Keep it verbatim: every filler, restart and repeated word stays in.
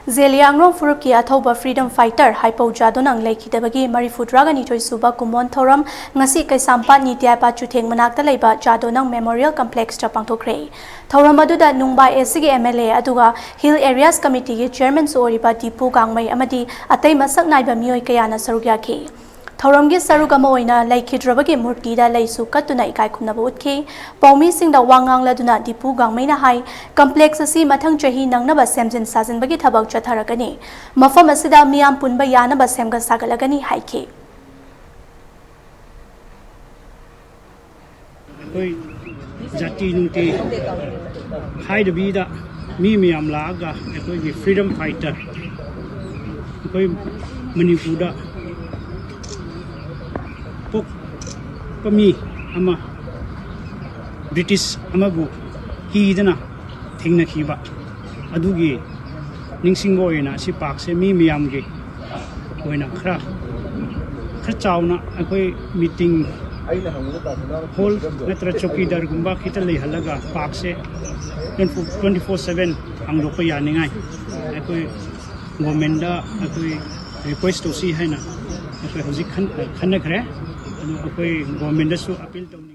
ꯖꯦꯂꯤꯌꯥꯡꯔꯣꯡ ꯐꯨꯔꯨꯞꯀꯤ ꯑꯊꯧꯕ freedom fighter ꯍꯥꯏꯄꯧ ꯖꯥꯗꯣꯅꯪ ꯂꯩꯈꯤꯗꯕꯒꯤ ꯃꯔꯤꯐꯨꯇꯔꯥꯒ ꯅꯤꯊꯣꯏ ꯁꯨꯕ ꯀꯨꯝꯑꯣꯟ ꯊꯧꯔꯝ ꯉꯁꯤ ꯀꯩꯁꯥꯝꯄꯥꯠ ꯅꯤꯇ꯭ꯌꯥꯄꯥꯠ ꯆꯨꯊꯦꯡ ꯃꯅꯥꯛꯇ ꯂꯩꯕ ꯖꯥꯗꯣꯅꯪ Memorial Complexꯇ ꯄꯥꯡꯊꯣꯛꯈ꯭ꯔꯦ꯫ ꯊꯧꯔꯝ ꯑꯗꯨꯗ ꯅꯨꯡꯕꯥ ꯑꯦꯁ ꯁꯤꯒꯤ ꯑꯦꯝ ꯑꯦꯜ ꯑꯦ ꯑꯗꯨꯒ Hill Areas Committeeꯒꯤ chairmanꯁꯨ ꯑꯣꯏꯔꯤꯕ ꯗꯤꯄꯨ ꯒꯥꯡꯃꯩ ꯑꯃꯗꯤ ꯑꯇꯩ ꯃꯁꯛ ꯅꯥꯏꯕ ꯃꯤꯑꯣꯏ ꯀꯌꯥꯅ ꯁꯔꯨꯛ ꯌꯥꯈꯤ꯫ ꯊꯧꯔꯝꯒꯤ ꯁꯔꯨꯛ ꯑꯃ ꯑꯣꯏꯅ ꯂꯩꯈꯤꯗ꯭ꯔꯕꯒꯤ ꯃꯨꯔꯇꯤꯗ ꯂꯩꯁꯨ ꯀꯠꯇꯨꯅ ꯏꯀꯥꯏ ꯈꯨꯝꯅꯕ ꯎꯠꯈꯤ꯫ ꯄꯥꯎꯃꯤꯁꯤꯡꯗ ꯋꯥ ꯉꯥꯡꯂꯗꯨꯅ ꯗꯤꯄꯨ ꯒꯥꯡꯃꯩꯅ ꯍꯥꯏ, complex ꯑꯁꯤ ꯃꯊꯪ ꯆꯍꯤ ꯅꯪꯅꯕ ꯁꯦꯝꯖꯤꯟ ꯁꯥꯖꯤꯟꯕꯒꯤ ꯊꯕꯛ ꯆꯠꯊꯔꯒꯅꯤ꯫ ꯃꯐꯝ ꯑꯁꯤꯗ ꯃꯤꯌꯥꯝ ꯄꯨꯟꯕ ꯌꯥꯅꯕ ꯁꯦꯝꯒꯠ ꯁꯥꯒꯠꯂꯒꯅꯤ ꯍꯥꯏꯈꯤ꯫ ꯑꯩꯈꯣꯏ ꯖꯥꯇꯤ ꯅꯨꯡꯇꯤ ꯈꯥꯏꯗꯕꯤꯗ ꯃꯤ ꯃꯌꯥꯝ ꯂꯥꯛꯑꯒ ꯑꯩꯈꯣꯏꯒꯤ freedom fighter, ꯑꯩꯈꯣꯏ ꯃꯅꯤꯄꯨꯔꯗ ꯄꯣꯛꯄ ꯃꯤ ꯑꯃ ꯕ꯭ꯔꯤꯇꯤꯁ ꯑꯃꯕꯨ ꯀꯤꯗꯅ ꯊꯦꯡꯅꯈꯤꯕ ꯑꯗꯨꯒꯤ ꯅꯤꯡꯁꯤꯡꯕ ꯑꯣꯏꯅ ꯑꯁꯤ ꯄꯥꯔꯛꯁꯦ ꯃꯤ ꯃꯌꯥꯝꯒꯤ ꯑꯣꯏꯅ ꯈꯔ, ꯈꯔ ꯆꯥꯎꯅ ꯑꯩꯈꯣꯏ meeting hall ꯅꯠꯇ꯭ꯔ ꯆꯧꯀꯤꯗꯥꯔꯒꯨꯝꯕ ꯈꯤꯇ ꯂꯩꯍꯜꯂꯒ ꯄꯥꯔꯛꯁꯦ twenty four seven ꯍꯥꯡꯗꯣꯛꯄ ꯌꯥꯅꯤꯡꯉꯥꯏ ꯑꯩꯈꯣꯏ governmentꯗ ꯑꯩꯈꯣꯏ request ꯇꯧꯁꯤ ꯍꯥꯏꯅ ꯑꯩꯈꯣꯏ ꯍꯧꯖꯤꯛ ꯈꯟ-, ꯈꯟꯅꯈ꯭ꯔꯦ꯫ ꯑꯗꯨ ꯑꯩꯈꯣꯏ governmentꯗꯁꯨ appeal ꯇꯧꯅꯤꯡꯉꯤ꯫